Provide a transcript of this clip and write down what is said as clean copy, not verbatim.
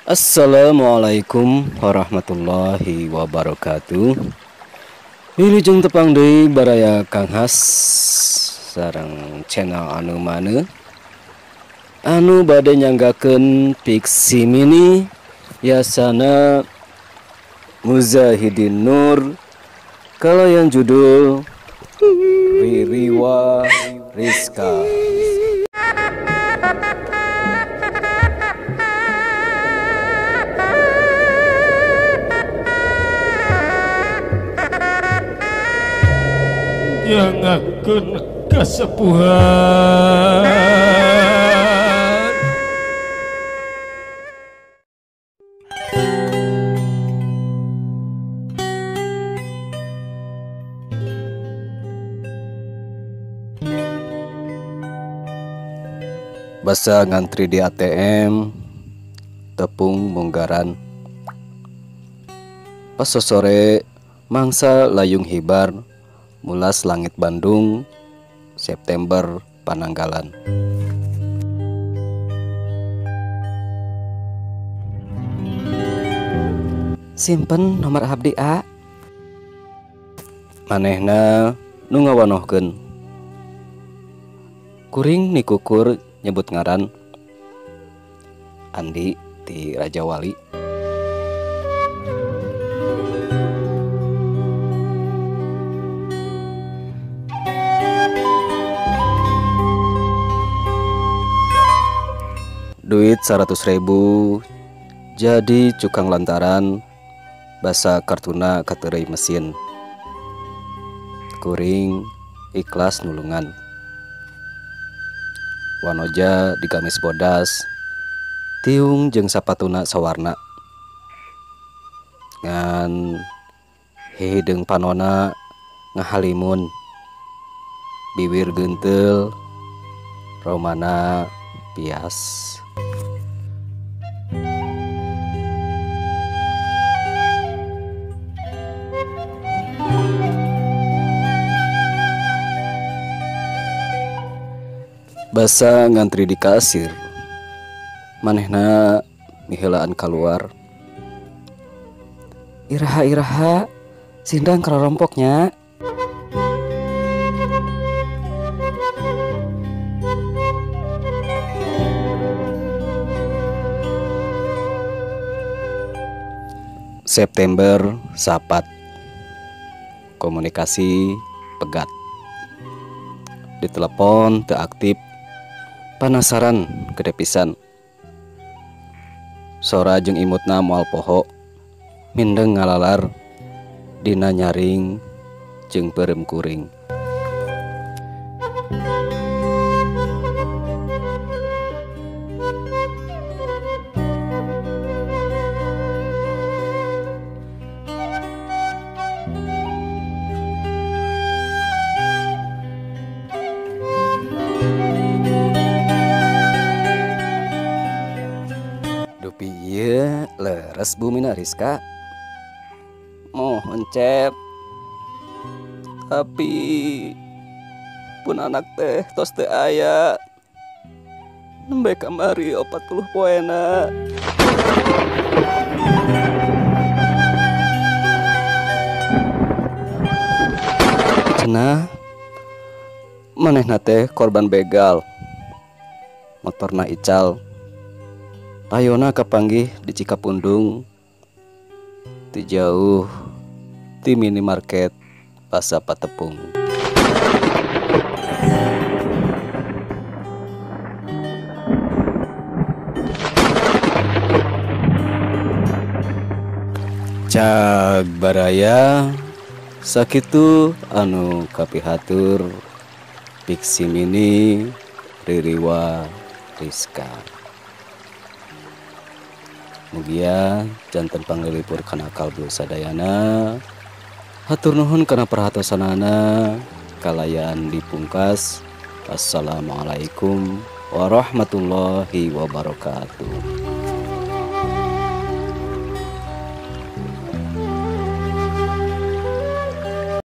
Assalamualaikum warahmatullahi wabarakatuh. Wilujeng tepang deui baraya Kang Has sareng channel anu mana anu bade nyanggakeun Piksi Mini yasana Muzahidin Nur kalau yang judul Ririwa Rizka. Nyangakeun kasepuhan basa ngantri di ATM tepung munggaran pas sore mangsa layung hibar mulas langit Bandung September Pananggalan. Simpen nomor abdi A. Manehna nu ngawanohkeun. Kuring nikukur nyebut ngaran Andi ti Raja Wali. Duit 100.000 jadi cukang lantaran basa kartuna katerei mesin. Kuring ikhlas nulungan. Wanoja di gamis bodas tiung jeung sapatuna sawarna. Ngan hihideung panona ngahalimun. Bibir gentel romana pias. Basa ngantri di kasir manehna miheulaan kaluar. Iraha-iraha sindang karorompoknya. September sapat komunikasi pegat. Ditelepon teu aktif. Penasaran gede pisan. Sora jeung imutna moal poho. Mindeng ngalalar dina nyaring jeung peureum kuring. Dupi ieu leres bumina Rizka. Mohon cep. Tapi pun anak teh tos teu aya. Nembe kamari 40 poena. Cenah manehna teh korban begal. Motorna ical. Ayona kapanggih di Cikapundung ti jauh ti minimarket Pasar Patepung. Cag baraya sakitu anu kapihatur Piksi Mini Ririwa Rizka. Mugia janten panglipur kana kalbu sadayana. Hatur nuhun kana perhatosanana. Kalayan dipungkas. Assalamualaikum warahmatullahi wabarakatuh.